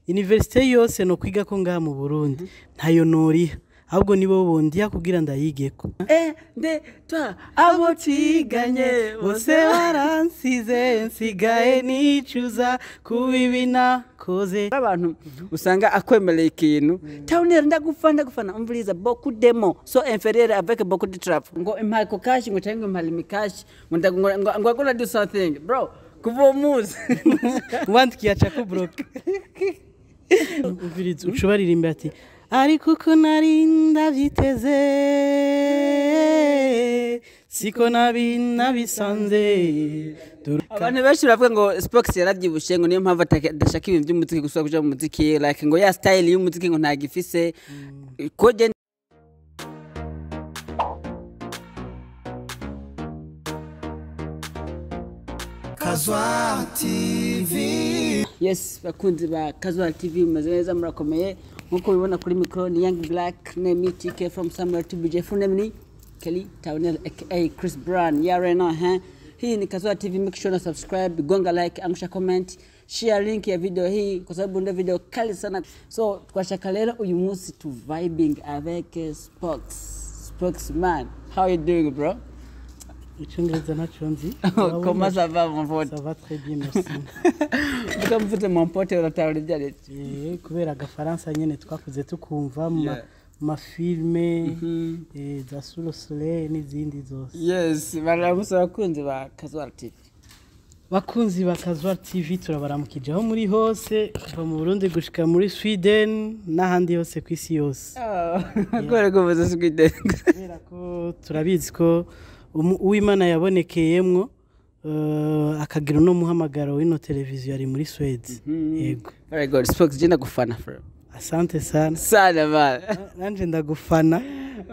Université yose no kwiga ko ngaha mu Burundi ntayo noriha, ahubwo nibo bondiha kugira ndayigeko. Nde twa abo twiganye bose baransize, nsigaye nicuza kuba ibi nakoze. Abantu usanga akwemereye ikintu tawunera, ndagufana, ndagufana, umviriza, beaucoup de mots sont inférieurs avec beaucoup de travaux. Ngo impa Ecocash, ngo cyangwa impa Lumicash, ngo ngo gonna do something, bro. Kuva uwo munsi wandikiye aca kubloka. Umviriza, uca ubaririmba ati: "Ariko uko nari ndabyiteze siko nabi nabisanze." Abantu benshi baravuga ngo Spox yarabyibushe, ngo niyo mpamvu adashaka ibintu by'umuziki, gusubira kuja mu muziki, like ngo ya style y'umuziki ngo ntagifise ko je. Kazwa TV. Yes, bakunzi ba Casual TV, mumeze neza, murakomeye. Nkuko mubibona kuri micro ni Young Black name TK from somewhere to BJ, full name ni Kelly Townel aka Chris Brown yarena ha. Hii ni Casual TV, make sure na subscribe, gonga like, angusha comment, share link ya video hii kwa sababu ndio video kali sana. So twashaka rero uyu munsi tu vibing avec Spox. Spokesman, how are you doing, bro? Icyongereza ntacyo nzi. Comment ça va, mon pote? Ça va très bien, merci. Mvuga mvuze mon pote, uratahura ibyo ari byo. Kubera agafaransa nyene twakuze tukumva mu mafilme, za Sous le soleil n'izindi zose. Yes, baramusa abakunzi ba Casual TV. Bakunzi ba Casual TV, turabaramukije aho muri hose, kuva mu Burundi gushika muri Sweden n'ahandi hose ku isi yose. Kubera ko uvuze Sweden? Kubera ko turabizi ko uwimana yabonekeyemwo, akagira uno muhamagaro w'ino televiziyo ari muri Sweden, yego. Very good. Spox, je ndagufana, bro. Asante sana. Sana, man. Nanje ndagufana.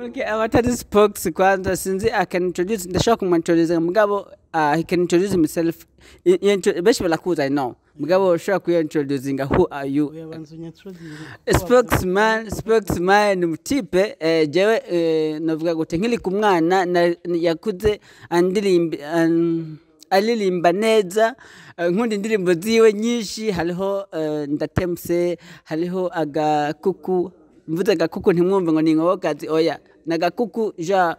Okay, abatari Spox kwanza sinzi I can introduce, ndashaka kumintroduce mugabo he can introduce himself. Benshi barakuzi, I know. Mugabo ushobora kuyi-introducinga, who are you? Oya, banza unyintroduce. Spokesman, spokesman ni umutipe, jewe navuga gute, nkiri ku mwana yakuze andirimba, aririmba neza, nkunda indirimbo ziwe nyinshi. Hariho Ndatemse, hariho Agakuku. Mvuze Agakuku ntimwumve ngo ni inkokokazi, oya, ni agakuku ja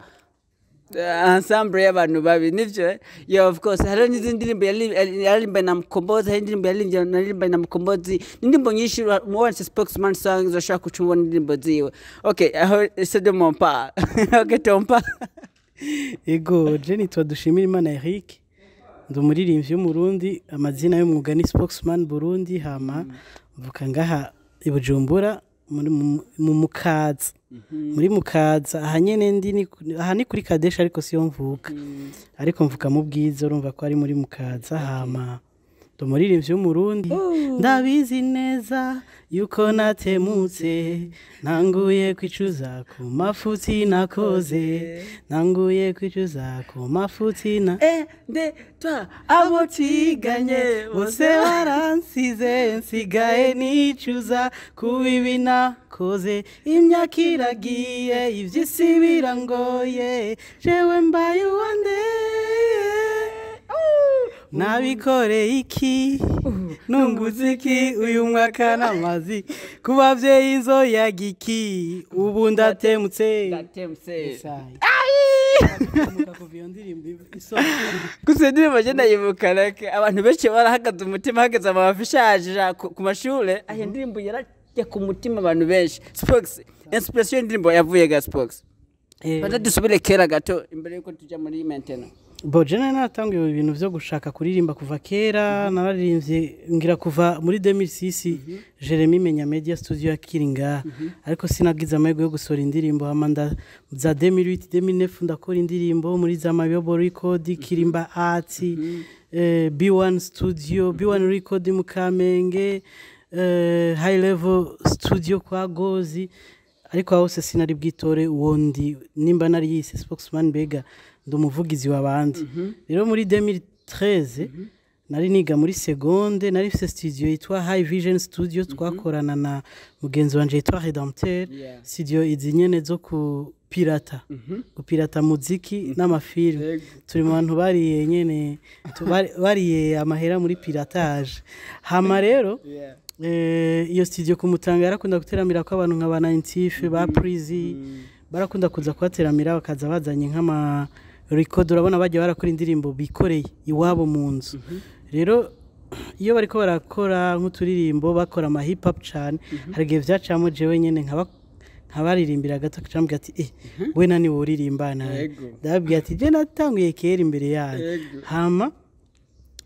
ensemble y'abantu babi, nivyo, eh? Yeah, of course. Hariho n'izindi ndirimbo yaririmba na Mkombozi, hari indirimbo yaririmba na Mkombozi, indirimbo nyinshi. Muwanditse Spokesman songs urashobora kuca ubona indirimbo ziwe. Okay, aho c'est de mon part. Okay, ton part. Ego, je nitwa Dushimira Imana Eric, ndi umuririmbyi w'Umurundi, amazina y'umwuga ni Spokesman Burundi. Hama mvuka ngaha i Bujumbura muri mu Mukaza, muri Mukaza aha nyene ndi aha ni kuri Kadesha, ariko siyo mvuka, ariko mvuka mu Bwiza, urumva ko ari muri Mukaza. Hama ndi umuririmbyi w'Umurundi. Ndabizi neza yuko natemutse, ntanguye kwicuza ku mafuti nakoze, ntanguye kwicuza ku mafuti na Nde twa abo twiganye bose baransize, nsigaye nicuza kuba ibi nakoze. Imyaka iragiye, iby'isi birangoye, jewe mbaye uwande? Nabikoreye iki? Nungutse iki? Uyu mwaka n'amazi ku bavyeyi nzoyaga iki? Ubu ndatemutse. Ndatemutse. Esayi. Kuva iyo ndirimbo isohoka. Gusa indirimbo je ndayibuka, like abantu benshi barahagaze umutima, hageze amafishaje ku mashure, ayo ndirimbo yarajya ku mutima abantu benshi. Spox, inspiration y'indirimbo yavuye ga Spox? Baza dusubire kera gato imbere yuko tuja muri maintenant. Bo, je nari naratanguye ibintu vyo gushaka kuririmba kuva kera. Nararirimbye ngira kuva muri 2006, Jeremy Menya Media Studio akiri ngaha, ariko sinagize amahirwe yo gusohora indirimbo. Hama nda za 2008, 2009 ndakora indirimbo muri za Mayobo Record, Kirimba Art, B1 Studio, B1 Record mu Kamenge, High Level Studio kwa Gozi, ariko aho hose sinari bwitore uwo ndi, nimba nari yise spokesman, mbega ndi umuvugizi w'abandi. Rero muri 2013 nari niga muri seconde, nari mfise studio yitwa High Vision Studio, twakorana na mugenzi wanje yitwa Redempteur. Studio izi nyene zo ku pirata, gupirata muziki n'amafilme. Turi mu bantu bariye nyene, bariye amahera muri piratage. Hama rero Iyo studio kumutanga yarakunda guteramira ko abantu nka ba 95, ba Prizi barakunda kuza kuhateramira, bakaza bazanye nk'ama record. Urabona bajya barakora indirimbo bikoreye iwabo mu nzu. Rero iyo bariko barakora nk'uturirimbo, bakora ama hip hop cyane, hari igihe vyacamo jewe nyene nkaba nkabaririmbira gato, akacambwira ati: "Eh, we nani woririmba nawe?" Ndababwira ati: "Je natanguye kera imbere yayo." Hama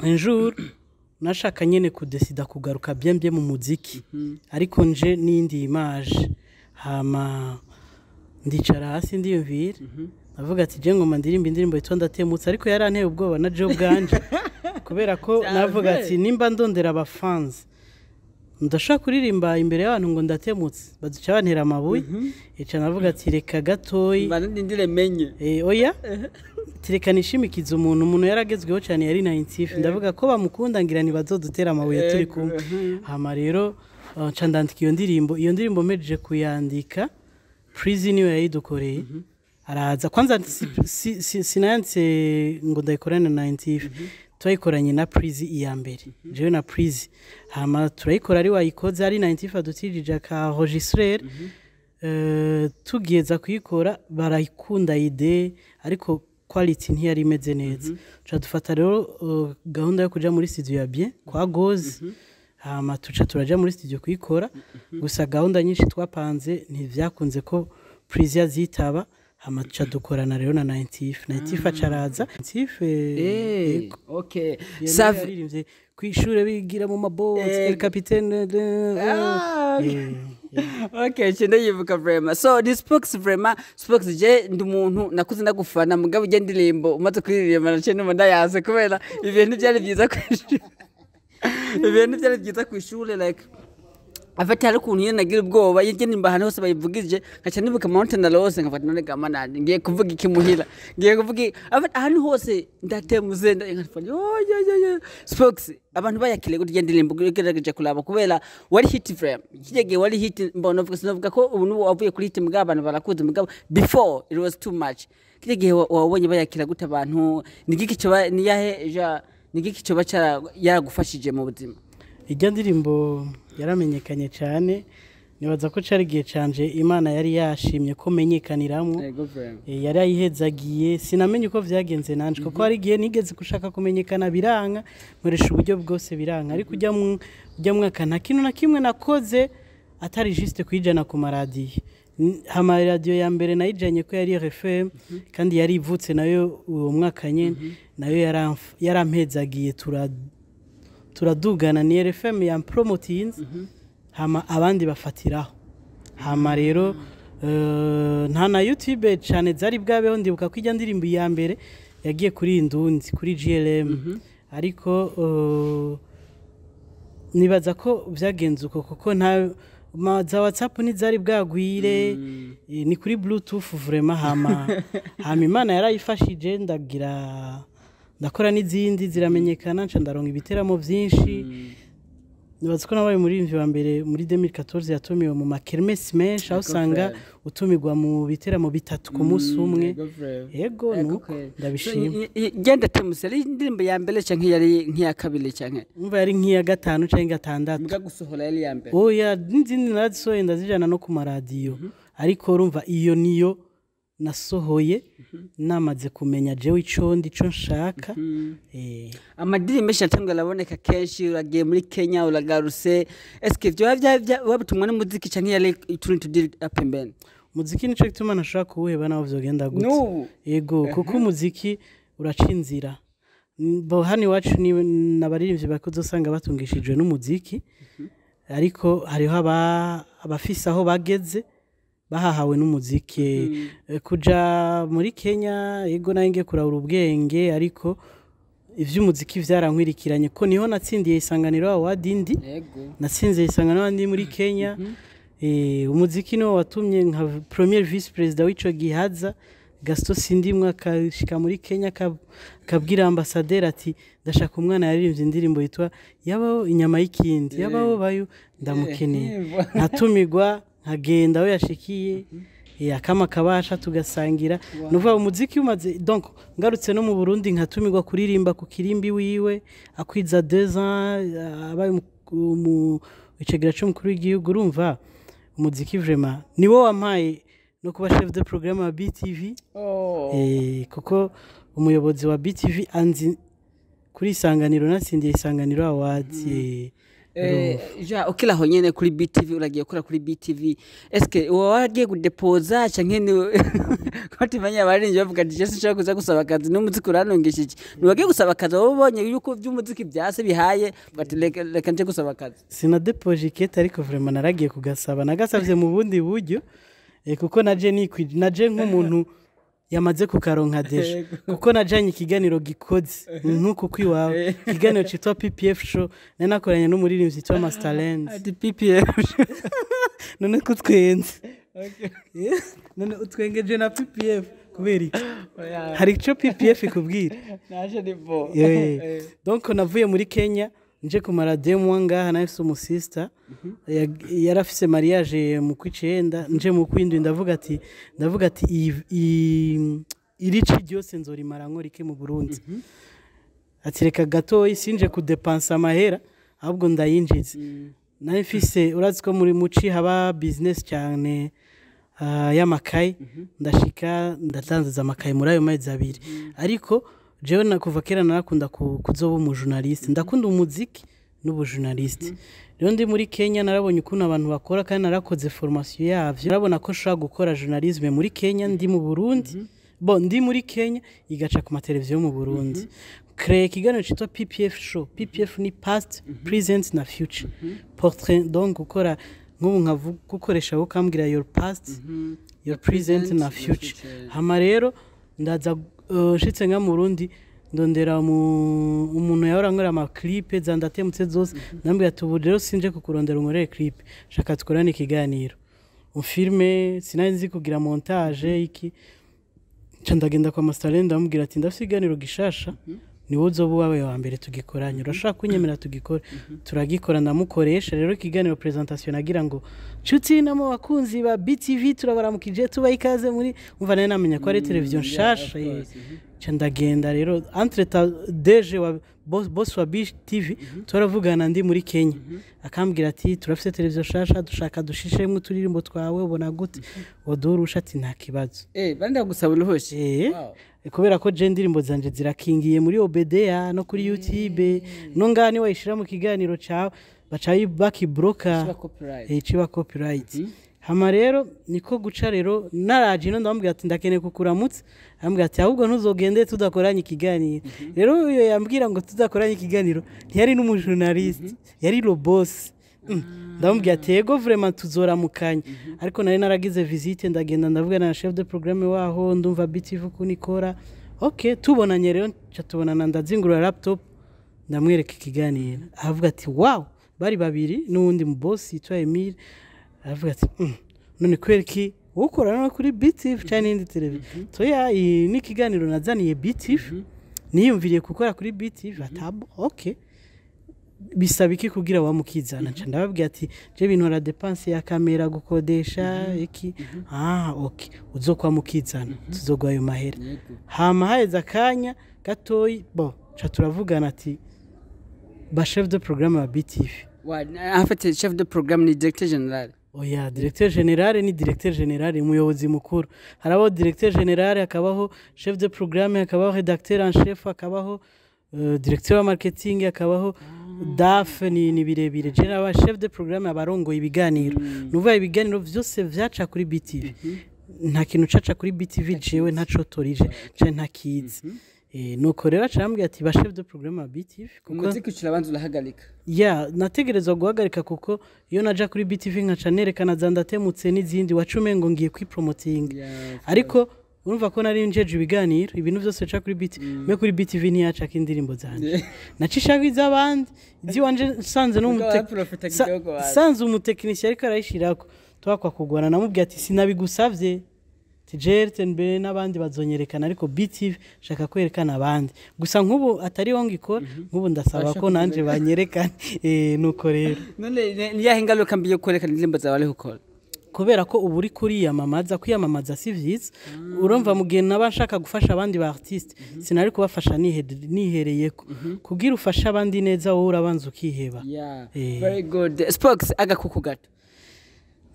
un jour nashaka nyene kudesida kugaruka bien bien mu muziki, ariko nje n'indi image. Hama ndicara hasi, ndiyumvira, ndavuga ati: "Je ngoma ndirimba indirimbo yitwa Ndatemutse." Ariko yaranteye ubwoba na je ubwanje, kubera ko navuga ati: "Nimba ndondera abafanzi, ndashaka kuririmba imbere y'abantu ngo ndatemutse, baduca bantera amabuye." Ica navuga ati: "Reka gatoyi." Ndindire menye. Oya, tireka nishimikize umuntu yaragezweho cyane, yari 95. Ndavuga ko bamukunda, ngira ntibazodutera amabuye turi kumwe. Hama rero nca ndandika iyo ndirimbo. Iyo ndirimbo mpejeje kuyandika, Prizi niwe yayidukoreye, araza. Kwanza sinayanditse ngo ndayikorane na 95, twayikoranye na Prizi iya mbere, jewe na Prizi. Hama turayikora, ari wayikoze, ari 95 adutijije aka enregistreur. Tugeza kuyikora barayikunda idée, ariko quality ntiyari imeze neza. Tuca dufata rero gahunda yo kuja muri studio ya bien kwa Gozi. Hama tuca turaja muri studio kuyikora. Gusa gahunda nyinshi twapanze ntivyakunze ko Prisia zitaba. Hama tuca dukorana rero na 95. 95 acaraza 95. Yego. Bien. Safi. Yaririmbye kw'ishure bigira mu maboti El Capitaine de Ah, okay, nce ndayibuka vraiment. So ni Spokes vraiment. Spokes, je ndi umuntu nakuze ndagufana, mugabo ujye ndirimbo umaze kuririmba naciye numva ndayaze, kubera ibintu byari byiza kw'ishuri, ibintu byari byiza kw'ishuri. Like afite hari ukuntu nyine nagira ubwoba iyo nimba ahantu hose bayivugije, nkaca nibuka mountain rose, nkafata none gama nani ngiye kuvuga iki muhira, ngiye kuvuga iki? Afata ahantu hose ndatemuze, nkafata yo yo yo yo. Spokes, abantu bayakiriye gute iyo ndirimbo ugerageje kuraba? Kubera wari hit vraiment kijya gihe, wari hit. Mbona uvuga, sinavuga ko ubu nubu wavuye kuri hit, mugabo abantu barakuze, mugabo before it was too much. Kijya gihe wabonye bayakira gute abantu? Ni giki coba, ni yahe ja, ni giki coba yaragufashije mu buzima? Ijya ndirimbo yaramenyekanye cyane. Nibaza ko cari igihe canje Imana yari yashimye ko menyekaniramwo. Yari ayihezagiye. Sinamenye uko vyagenze nanje, kuko hari igihe nigeze gushaka kumenyekana biranka, nkoresha uburyo bwose biranka. Ariko ujya mwaka nta kintu na kimwe nakoze atari juste kuyijana ku maradiyo. Hama radiyo ya mbere nayijanye ko yari RFM, kandi yari ivutse nayo uwo mwaka nyene. Nayo yarampezagiye, turadugana. Ni RFM yampromotinze, hama abandi bafatiraho. Hama rero nta na YouTube cyane zari bwabeho. Ndibuka ko ijya ndirimbo iya mbere yagiye kuri Indundi, kuri GLM. Ariko nibaza ko byagenze uko, kuko nta za WhatsApp ntizari bwagwire. Ni kuri Bluetooth vraiment. Hama Imana yarayifashije, ndagira ndakora n'izindi ziramenyekana, nca ndaronka ibiteramo byinshi. Nibaza ko nabaye umuririmbyi wa mbere muri 2014 yatumiwe mu makermesi menshi, aho usanga utumirwa mu biteramo bitatu ku munsi umwe. Yego, nuko ndabishima. Genda temuse, yari indirimbo ya mbere canke yari nk'iya kabiri canke? Umva, yari nk'iya gatanu canke gatandatu. Mbwa gusohora yari iya mbere? Oya, n'izindi narazisohoye, ndazijana no ku maradiyo, ariko urumva iyo niyo nasohoye namaze kumenya jewe ico ndi, ico nshaka. Amadiri menshi atangwa araboneka kenshi, uragiye muri Kenya, uragarutse. Eske vyoba wabitumwa n'umuziki canke yari utundi tudiri pembeni? Umuziki nico gituma ntashobora kuwuheba naho vyogenda gute. N'ubu? Yego, kuko umuziki uraca inzira. Bo hano iwacu ni n'abaririmbyi bakuze usanga batungishijwe n'umuziki, ariko hariho abafise aho bageze bahahawe n'umuziki. Kuja muri Kenya, yego, nayo ngiye kurahura ubwenge, ariko ivy'umuziki vyarankwirikiranye, ko niho natsindiye Isanganiro Award indi. Natsinze Isanganiro Award muri Kenya. Umuziki niwo watumye nka premier vice président w'ico gihaza Gaston Sindimwe akashika muri Kenya, akabwira ambassadeur ati: "Ndashaka umwana yaririmbye indirimbo yitwa Yabaho inyama y'ikindi, yabaho bayo, ndamukeneye." Nkatumirwa, nkagenda aho yashikiye, akama kabasha tugasangira. Nuvuga umuziki umaze. Donc ngarutse no mu Burundi, nkatumirwa kuririmba ku kirimbi wiwe akwiza 2 ans abaye Icegera c'umukuru w'igihugu. Urumva umuziki vraiment niwo wampaye no kuba chef de programme wa BTV. Kuko umuyobozi wa BTV anzi kuri Isanganiro, natsindiye Isanganiro Awards. Ja, ukiri aho nyene kuri BTV, uragiye gukora kuri BTV, eske uba wagiye kudepoza canke ni ko tumenya abaririmbyi bavuga ati: "Je sinshaka kuza gusaba akazi, n'umuziki uranungishije"? Ntiwagiye gusaba akazi, wowe ubonye yuko vy'umuziki vyase bihaye, uvuga ati: "Reka nje gusaba akazi"? Sinadepoje ikete, ariko vraiment naragiye kugasaba, nagasavye mu bundi buryo, kuko naje nikwije, naje nk'umuntu yamaze kukaronka déjà, kuko najanye ikiganiro gikoze nk'uku kwiwawe, ikiganiro citwa PPF Show, nari nakoranye n'umuririmbyi yitwa Master Lens. Ati PPF? None ko utwenze? None utwengeje na PPF kubera iki? Hari ico PPF ikubwira? Naje ni bo. Donc navuye muri Kenya nje kumara 2 mois ngaha, nahise umusista yarafise mariage mu kwicenda, nje mu kwindwi, ndavuga ati iri ci ryose nzorimara nkorike mu Burundi, ati reka gatoyi sinje kudepansa amahera, ahubwo ndayinjiza. Nari mfise, urazi ko muri muci haba business cyane y'amakaye, ndashika ndatanzaza amakaye muri ayo mezi 2. Ariko jewe na kuva kera narakunda kuzoba umujournaliste, ndakunda umuziki n'ubujournaliste. Rero ndi muri Kenya narabonye ukuntu abantu bakora, kandi narakoze formation yavyo, narabona ko nshobora gukora journalisme muri Kenya ndi mu Burundi, bo ndi muri Kenya igaca ku mateleviziyo mu Burundi. Créer ikiganiro cyitwa PPF Show. PPF ni past, present na future portrait. Donc gukora nk'ubu nkavuga gukoresha, ukambwira your past, your present na future. Hama rero ndaza, nshitse nka mu Burundi, ndondera umuntu yahora ankorera amaclip za ndatemutse zose, ndambwira ati: "Ubu rero sinje kukurondera unkorere clip, shaka dukorane ikiganiro umfilme." Sinari nzi kugira montage iki. Nca ndagenda kwa Master, ndamubwira ati: "Ndafise ikiganiro gishasha, niwe uzoba uwawe wa mbere tugikoranye, urashaka kunyemera tugikore?" Turagikora, ndamukoresha rero ikiganiro. Presentation nagira ngo: "Nshuti namo bakunzi ba BTV, turabaramukije, tubaha ikaze muri..." Umva, nari namenya ko ari televiziyo nshasha. Nca ndagenda rero, entre temps DG wa boss wa BTV turavugana ndi muri Kenya, akambwira ati: "Turafise televiziyo nshasha, dushaka dushishemwo uturirimbo twawe, ubona gute wodurusha?" Ati: "Nta kibazo." Barenda gusaba uruhusha? Eh. Wow. Kubera ko je indirimbo zanje zirakingiye muri OBDA no kuri YouTube, no ngaha niwayishira mu kiganiro cawe baca bakibroka. Kiba copyright. Ciba copyright. Hama rero niko guca rero naraje ino, ndamubwira ati: "Ndakeneye kukuramutsa." Arambwira ati: "Ahubwo ntuzogende tudakoranye ikiganiro." Rero uyo yambwira ngo tudakoranye ikiganiro ntiyari n'umujournaliste, yari le boss. Ndamubwira ati: "Yego, vraiment tuzoramukanya." Ariko nari naragize visite, ndagenda ndavugana na chef de programme waho, ndumva BTV ukuntu ikora. OK, tubonanye rero, nca tubonana, ndazingurura laptop, ndamwereka ikiganiro, aravuga ati: "Wow." Bari babiri n'uwundi mu boss yitwa Emile, aravuga ati: "None kubera iki ukora no kuri BTV cyangwa n'indi televiziyo?" Toya, iyi ni ikiganiro nazaniye BTV, niyumviriye gukora kuri BTV. Atabo OK, bisaba iki kugira wamukizana? Nca ndababwira ati: "Je bintu dépense ya kamera, gukodesha iki." "Ah OK, uzokwa mukizana tuzogwa ayo mahera." Hama haheze akanya gatoyi, bo ca turavugana ati ba chef de programme wa BTV. En fait, chef de programme ni directeur général? Oya, directeur général ni directeur général, umuyobozi mukuru. Harabaho directeur général, hakabaho chef de programme, hakabaho rédacteur en chef, hakabaho directeur wa marketing, hakabaho DAF, ni birebire. Je naba chef de programme, abarongoye ibiganiro. Nuvuga ibiganiro vyose vyaca kuri BTV, nta kintu caca kuri BTV jewe ntacotorije canke ntakizi. Nuko rero aca arambwira ati ba chef de programme wa BTV, kuko Umuziki ucira urahagarika? Ya, nategerezwa guhagarika, kuko iyo naja kuri BTV nkaca nerekana za ndatemutse n'izindi, wacume ngo ngiye kwipromotinga. Ariko urumva ko nari njeje ibiganiro, ibintu byose bica kuri BTV. Me kuri BTV ntiyacako indirimbo zanje, nacishako iz'abandi, iz'iwanje nsanze Waprofita kidogo wazi. Sanze umutekinisiye ariko arayishirako, twakwa kugwana, namubwiye ati: "Sinabigusavye TJRTNB n'abandi bazonyerekana, ariko BTV shaka kwerekana abandi gusa." Nk'ubu atariho ngikora, nk'ubu ndasaba ko nanje banyerekane. Nuko rero. None ni yahe ngaruka mbi yo kwerekana indirimbo zawe ariho ukora? Kubera ko ubu uri kuriyamamaza. Kwiyamamaza si vyiza. Urumva, mu gihe naba nshaka gufasha abandi ba artiste, sinari kubafasha nihereyeko. Kugira ufashe abandi neza, wowe urabanza ukiheba. Very good. Spox, agakuku gato.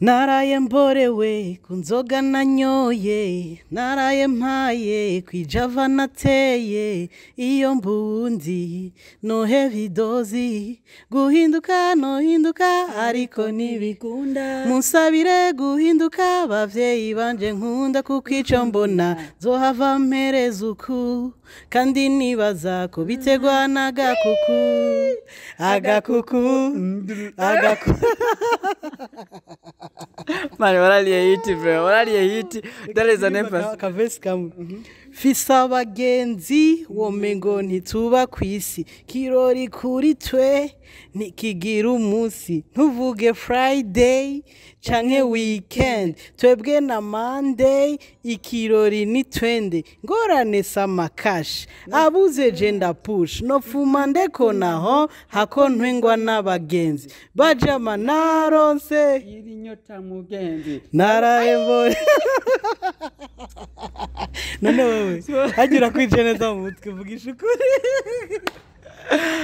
Naraye mborewe ku nzoga nanyoye, naraye mpaye kwijava nateye, iyo mbundi noheva idozi, guhinduka nohinduka ariko ntibikunda, munsabire guhinduka bavyeyi banje nkunda, kuko ico mbona nzohava mpereza uku, kandi nibaza ko bitegwa n'agakuku, agakuku, agakuku. Man, warariye hit bro, warariye hit. That is an emphasis. Akavesi kamwe. Fise abagenzi womengo ntituba kw'isi, kirori kuri twe ntikigira umunsi, ntuvuge Friday canke weekend, twebwe na Monday ikirori ni twende, ngorane samakashi abuze jenda push nofuma ndeko naho hako ntwengwa n'abagenzi bajama naronse Iri nyota mugenzi. Narayebonye. None wewe hagira kwije neza mu mutwe, vugisha ukuri.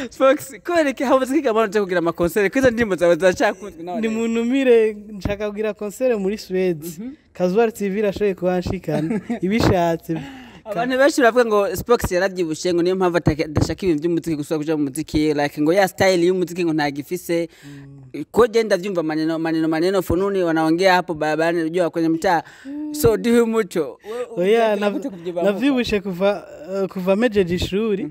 Spox, kubera iki habuze kigabano cyo kugira amakonsere kwizo ndirimbo zawe ziracyakunzwe nawe? Ni muntumire, nshaka kugira concert muri Swede. Kazuar TV irashoboye kuhanshikana ibishatse. Abantu benshi baravuga ngo Spox yarabyibushe, ngo niyo mpamvu adashaka ibintu by'umuziki, gusubira kuja mu muziki, like ngo ya style y'umuziki ngo ntagifise. Ko je ndavyumva maneno maneno maneno fununi wanaongea hapo barabarani, unajua kwenye mtaa. So duhe umuco. Oya, navyibushe kuva mejeje ishuri.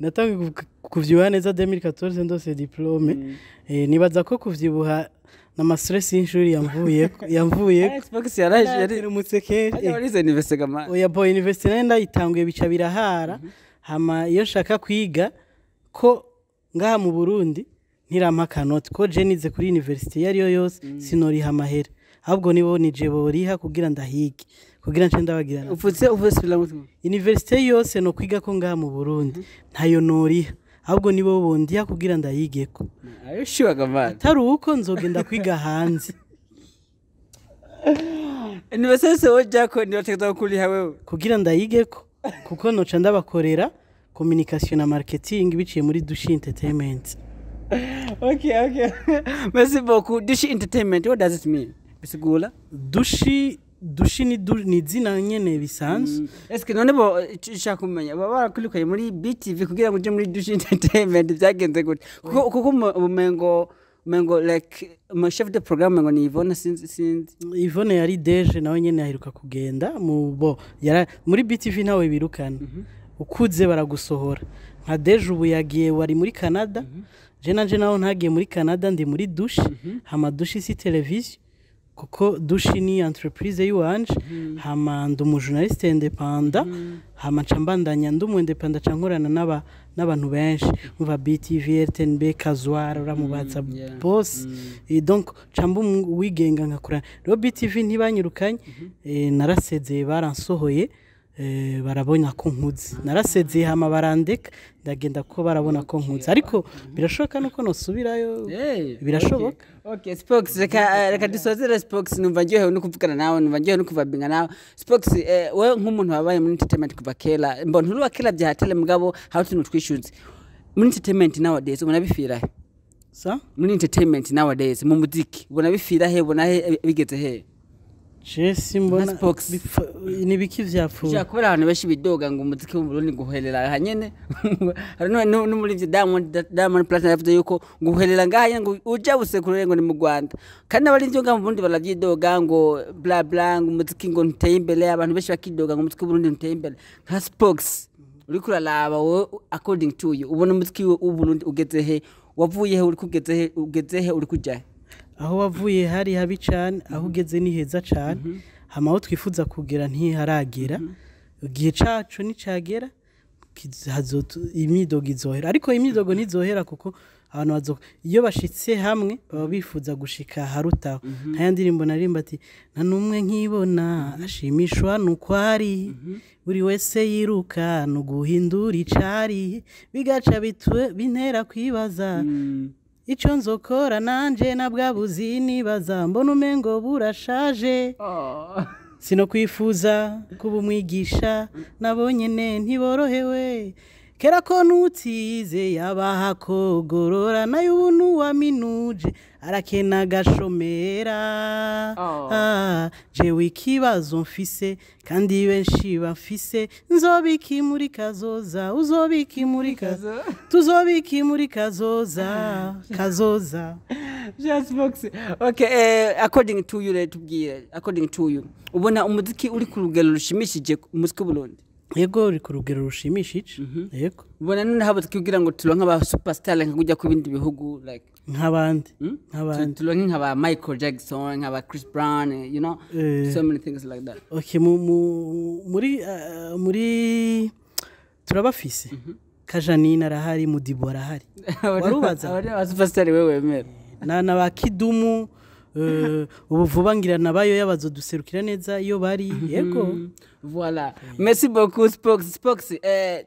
Natangiye kuvyibuha neza 2014 ndose diplôme. Nibaza ko kuvyibuha nama stress y'ishuri yamvuyeko. Spox yaraje yari Yaramutse kenshi. Hajya warize université gama? Oya bo, université nayo ndayitanguye bica birahara. Hama iyo nshaka kwiga ko ngaha mu Burundi ntirampa akanoti, ko je nize kuri université iyo ariyo yose sinoriha amahera, ahubwo nibo nije boriha kugira ndahige, kugira nce ndabagirana. Ufutse ufutse bila mutwe. Université yose no kwiga ko ngaha mu Burundi ntayo noriha, ahubwo nibo bondiha kugira ndayigeko. Are you sure gama? Atari uko nzogenda kwiga hanze. Université se wojako nibategeza kuriha wewe? Kugira ndayigeko, kuko noca ndabakorera communication na marketing biciye muri Dushi Entertainment. Okay. Merci beaucoup. Dushi Entertainment, what does it mean? Bisigura? Dushi ni izina nyene bisanzwe. Eske none bo nshaka kumenya baba barakwirukanye muri BTV kugira ngo uje muri Dushi Entertainment, byagenze gute? Kuko umengo like mu chef de programme ngo ni Yvonne, sinzi. Yvonne yari deje, nawe nyene aheruka kugenda mu bo yara muri BTV. Nawe birukana ukuze baragusohora. Nka deje ubu yagiye, wari muri Canada. Je nanje naho ntagiye muri Canada, ndi muri Dushi. Hama Dushi si television, kuko Dushi ni entreprise yiwanje. Hama ndi umujournaliste indépendant, hama nca mbandanya ndi umu indépendant, nca nkorana n'abantu benshi, umva BTV, RTNB, Kazuar uramubaza boss. Donc nca mba uwigenga nkakorana. Rero BTV ntibanyirukanye, narasezeye, baransohoye, barabona ko nkuze. Narasezeye hama barandeka ndagenda, ko barabona ko nkuze, ariko birashoboka nuko nosubirayo. Birashoboka. Okay, Spox, reka dusozere. Spox, numva ndyohewe no kuvugana nawe, numva ndyohewe no kuvabinga nawe. Spox, wewe nk'umuntu wabaye muri entertainment kuva kera, mbona nturi wa kera bya hatele, mugabo hari utuntu twishyuze muri entertainment nowadays, ubona bifira he? Sa? Muri entertainment nowadays, mu muziki, ubona bifira he? Ubona he bigeze he? Je simbona. Nka Spox. Ni biki vyapfuye? Ushaka kubera abantu benshi bidoga ngo umuziki wo mu Burundi guherera aha nyene. Hari n'umurivyi Diamond Platnumz yavuze yuko guherera ngaha nyene, ngo uja busekuru ngo ni mu Rwanda, kandi n'abarivyi ngaha mu Burundi baravyidoga ngo bla bla, ngo umuziki ngo ntuteye imbere. Abantu benshi bakidoga ngo umuziki w'u Burundi ntuteye imbere. Nka Spox, uriko uraraba wowe, according to you, ubona umuziki w'u Burundi ugeze he? Wavuye he? Uriko ugeze he? Ugeze he? Uri kuja he? Aho wavuye hari habi cane, aho ugeze ni heza cane. Hama aho twifuza kugera ntiharagera. Igihe cacu nicagera imyidogo izohera, ariko imyidogo ntizohera, kuko abantu bazo iyo bashitse hamwe baba bifuza gushika harutaho. Nka ndirimbo narimba ati: "Nta n'umwe nkibona ashimishwa nuko ari, buri wese yiruka no guhindura icari, bigaca bitwe bintera kwibaza." Ico nzokora nanje nabwabuzi nibaza, mbona umengo burashaje. Sino kwifuza kuba umwigisha, nabo nyene ntiborohewe. Kera ko nutize yabaha kogorora, nayo ubu nuwaminuje arakena agashomera. Ah, jewe ikibazo mfise kandi benshi bafise: nzobiki muri kazoza? Uzobiki muri kazoza? Tuzobiki muri kazoza, kazoza? Just box. Okay, according to you, rero tubwire, according to you, ubona umuziki uri ku rugero rushimishije, umuziki w'Uburundi? Yego, uri ku rugero rushimishije, yego. Ubona none habuze kugira ngo turonke aba superstar nka kujya ku bindi bihugu, like Nk'abandi? Hmm? Nk'abandi? Turonke nka ba Michael Jackson, nka ba Chris Brown, so many things like that. Okay, muri turabafise. Kajanine arahari, Mudibo arahari. Warubaza? Aba ni aba superstar wewe wemera. Na ba Kidumu, ubu vuba ngira nabayo yabazoduserukira neza iyo bari, yego. Voilà. Merci beaucoup, Spox. Spox,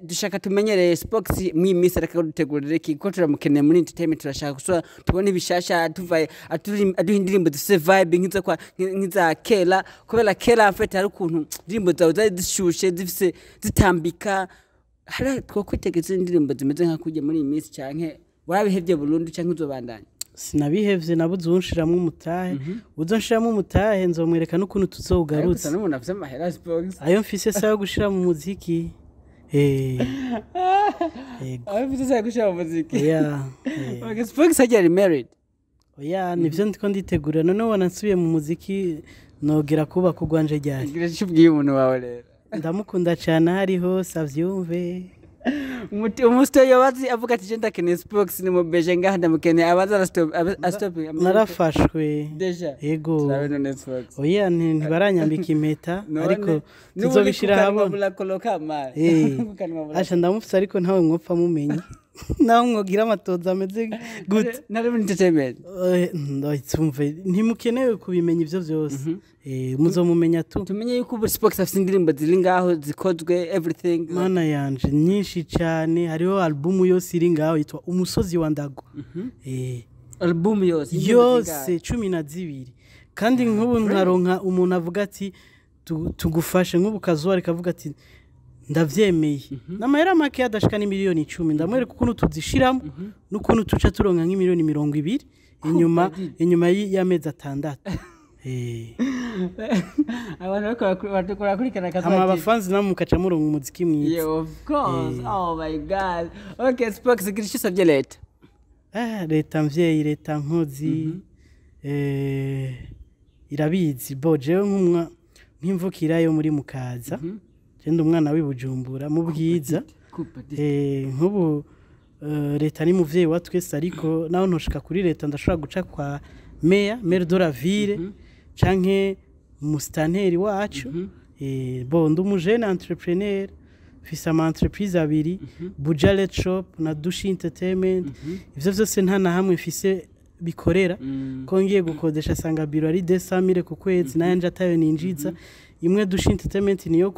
dushaka tumenyereye Spox mw'iyi minsi ariko dutegurire iki, kuko turamukeneye muri entertainment. Turashaka gusura tubone ibishasha tuva aduha indirimbo zifise vibe nk'izo kwa nk'iza kera, kubera kera en fait hari ukuntu indirimbo zawe zari zishushe, zifise zitambika. Hari twokwitegeza indirimbo zimeze nka kujya muri iyi minsi, canke warabihevye burundu, canke uzobandanya? Sinabihevye, nabuze uwunshiramwo umutahe. Uzonshiramwo umutahe nzomwereka n'ukuntu tuzowugarutse. Gusa n'umuntu afise amahera, Spox. Ayo mfise sayo gushira mu muziki. Yego. Ayo mfise sayo gushira mu muziki? Oya. Okay, Spox hajya ari married? Oya, nivyo ndiko nditegura. None ubona nsubiye mu muziki nogera kubaka urwanje ryari? Gira icyo ubwiye umuntu wawe rero. Ndamukunda cyane, aho ari hose avyumve. Umusito yobazi avuga ati: "Je ndakeneye Spox, ni mubeje ngaha, ndamukeneye", abaza arastop. Narafashwe. Déjà? Yego. Turabe none, Spox. Oya, ntibaranyambika impeta, ariko tuzobishira ahabona. Burakoloka ma. Asha, ndamufise ariko ntawe mwopfa mumenye, nawe mwogira amatoza ameze gute. Nari muri entertainment. Ndumve ntimukenewe kubimenya ivyo vyose. Muzomumenya tu. Tumenye yuko ubu Spox afite indirimbo ziri ngaho zikozwe, everything. Mana yanje, nyinshi cyane. Hariho albumu yose iri ngaho yitwa Umusozi wa Ndago. Album yose, indirimbo? Yose 12. Kandi nk'ubu nkaronka umuntu avuga ati: "Tugufashe", nk'ubu kazuba rikavuga ati: "Ndavyemeye", n'amahera make adashika n'imiliyoni 10, ndamwereka ukuntu tuzishiramo n'ukuntu tuca turonka nk'imiliyoni 20 inyuma y'amezi 6. Abantu bariko barakurikirana Hama Kazuba. abafanzi namwe mukaca muronka umuziki mwiza. Yeah, of course. Oh my God. Okay, Spox, gira icyo usabye leta. Ah, leta mvyeyi, leta nkozi, irabizi bo jewe nk'imvukira yo muri Mukaza, je ndi umwana w'i Bujumbura mu Bwiza. Nk'ubu leta ni muvyeyi wa twese, ariko naho ntoshika kuri leta ndashobora guca kwa meya, maire de la ville, canke musitanteri wacu. Bo ndi umujene entrepreneur, mfise ama entreprise abiri, Buja Let Shop na Dushi Entertainment. Ivyo vyose nta na hamwe mfise bikorera, ko ngiye gukodesha asanga biro ari 200,000 ku kwezi, nayanje atayo ninjiza. Imwe Dushi Entertainment niyo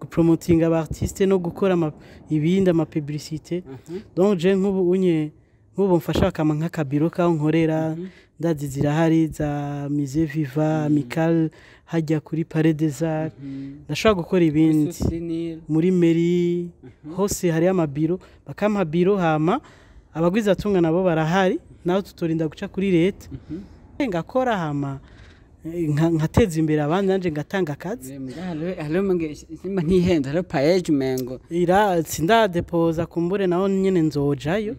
gupromotinga aba artiste no gukora ibindi ama publicité. Donc je nk'ubu unye, nk'ubu mfasha bakama nk'akabiro kaho nkorera, ndazi zirahari za Musée Viva, Amical, hajya kuri Palais des Arts, ndashobora gukora ibindi muri mairie hose hariyo amabiro, bakampa biro. Hama abagwizatunga nabo barahari, naho tutorinda guca kuri leta, ngakora hama nkateza imbere abandi, nanje ngatanga akazi. Hariho simba ntihenze, hariho PAEEJ umengo. Ira sindadepoza, kumbure naho nyene nzojayo.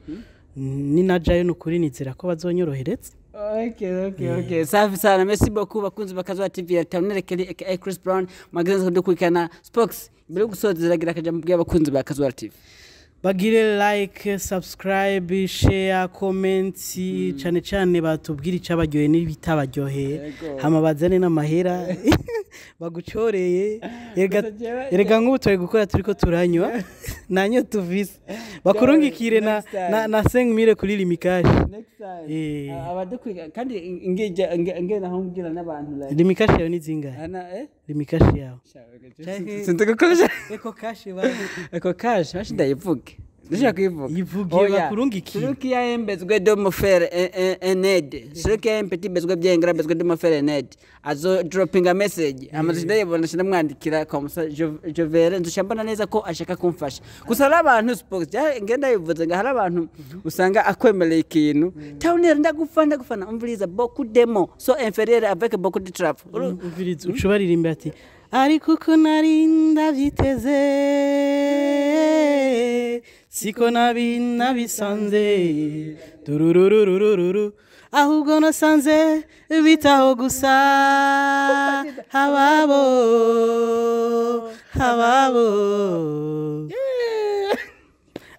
Ninajayo nukuri nizera ko bazonyorohereza. Okay. Safi sana. Merci beaucoup, bakunzi bakazuba TV ya Taunere Kelly aka Chris Brown. Magazenze kudukurikirana. Spox, mbere yo gusoza ziragira akajambo bw'abakunzi abakunzi ba Kazuba TV. Bagire like, subscribe, share, comment, cyane cyane batubwire icyabaryoheye n'ibitabaryoheye. Hama bazane n'amahera bagucoreye. Erega nk'ubu turi gukora turiko turanywa nanyo tuvise, bakurungikire na Next time. na 5000 kuri Lumicash. Next time. Abadukurikira kandi ngeje nge naho mbwira n'abantu like Lumicash yawe ni zingahe? Ana eh? Lumicash yawe? Sinzi gukoresha. Eco Cash ba. Eco Cash bashi ndayivuge. Ndashaka kuyivuga. Yivuge Oya. bakurungikire. Celui qui a un besoin de me faire un aide. Celui qui a un petit besoin bien grand besoin de me faire un aide. Azo dropping a message. Amaze ndayibona ndamwandikira comme ça je verrai nzoca mbona neza ko ashaka kumfasha. Gusa hari abantu spox ngenda yivuze ngo hari abantu usanga akwemereye ikintu. Towner ndagufana ndagufana umviriza beaucoup de mots so inférieur avec beaucoup de trap. Umviriza uca ubaririmba ati ariko uko nari ndabyiteze siko nabi nabisanze dururururururu ahubwo nasanze bitaho gusa hababo hababo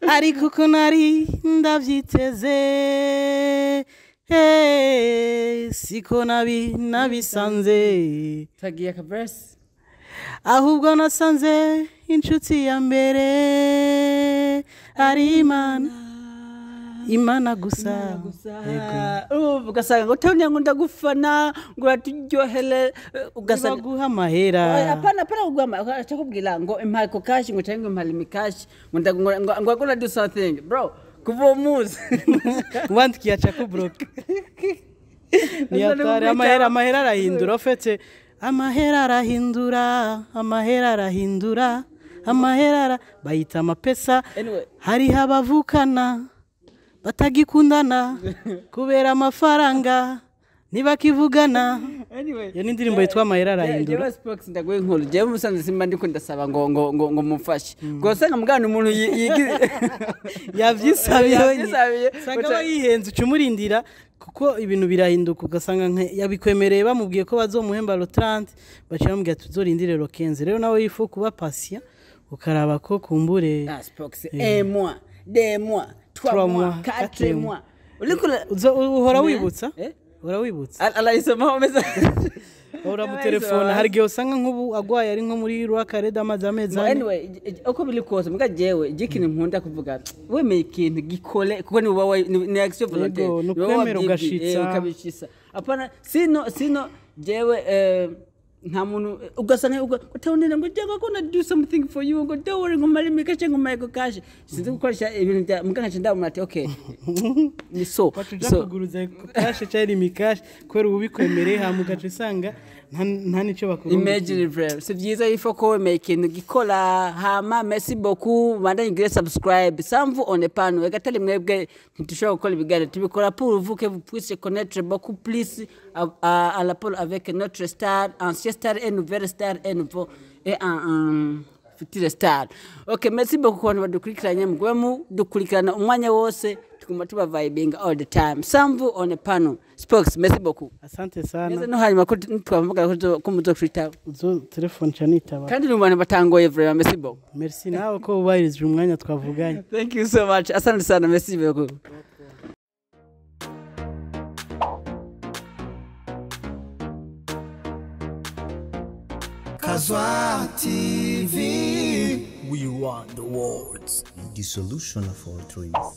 ariko uko nari ndabyiteze siko nabi nabisanze. Tagiye ka verse. Ahubwo nasanze inshuti ya mbere ari Imana, Imana gusa. Yego. Ugasanga ngo Towner ngo ndagufana ngo uraturyohere, ugasanga baguha amahera. Oya, hapana hapana kugwama acha ngo impa ko cash ngo cyangwa impa limi cash ngo ngo gonna do something bro kuva uwo munsi. Wandikiye aca kubroka ni atari amahera, amahera arahindura ofete, amahera arahindura, amahera arahindura, amahera bayita amapesa. Anyway. Hariho abavukana batagikundana kubera amafaranga ntibakivugana. Anyway. Iyo ni indirimbo yitwa Amahera arahindura. Jewe Spox ndaguye inkuru, jewe musanze simba ndiko ndasaba ngo mumfashe ngo usanga mugana umuntu yigize yavyisabiye. Yavyisabiye. Usanga aba yihenze uca umurindira kuko ibintu birahinduka ugasanga yabikwemereye bamubwiye ko bazomuhemba le 30 baca bamubwira ati uzorindire le 15. Rero nawe yifu kuba patient ukaraba ko kumbure. Ah, Spox, un mois, deux mois, trois Trois mois, mois, quatre quatre mois. Uriko uhora wibutsa. Eh? Uhora wibutsa. Arayisoma umeze. Uhora mu telefone hari igihe usanga nk'ubu agwaye ari nko muri rwakareda amazi amezi 4. Anyway, uko biri kose mbwa jewe ikintu nkunda kuvuga wemeye ikintu gikore kuko ni wowe ni action volontaire. Yego, ni Ni wowe ukwemera wabyibwiye, ugashitsa. Ukabishitsa apana sino jewe nta muntu ugasanga utabonera ngo jewe gonna do something for you ngo don't worry ngo mari mikashe ngo mari cash sinzi gukoresha ibintu bya mbwa nkaca ndabona ati okay ni so batuja so kuguruza kashe cyari imikashe kubera ubu bikwemereye hama ugaca usanga nta n'icyo bakurungikiye. Imagine frère, c'est byiza ifo ko wemeye ikintu gikora hama. Merci beaucoup, bandanye ugire subscribe. Sans vous on n'est pas nous. Ega tari mwebwe ntitushobora gukora ibiganiro, tubikora pour vous que vous puissiez connaître beaucoup plus à rapport avec notre star, ancien star et nouvelle star et nouveau et un future star. Ok, merci beaucoup ku bantu badukurikiranye, mugume mudukurikirana umwanya wose tuguma tuba vibing all the time. Sans vous on n'est pas nous. Spox, merci beaucoup. Asante sana. Neza no hanyuma ko twavuga ko muzokwitaba. Uzo telefone ca nitaba. Kandi ni mu bantu batangoye vraiment, merci beaucoup. Merci nawe ko wubahirije umwanya twavuganye. Thank you so much, asante sana, merci beaucoup. Kazwa TV. We want the words. The solution of all dreams.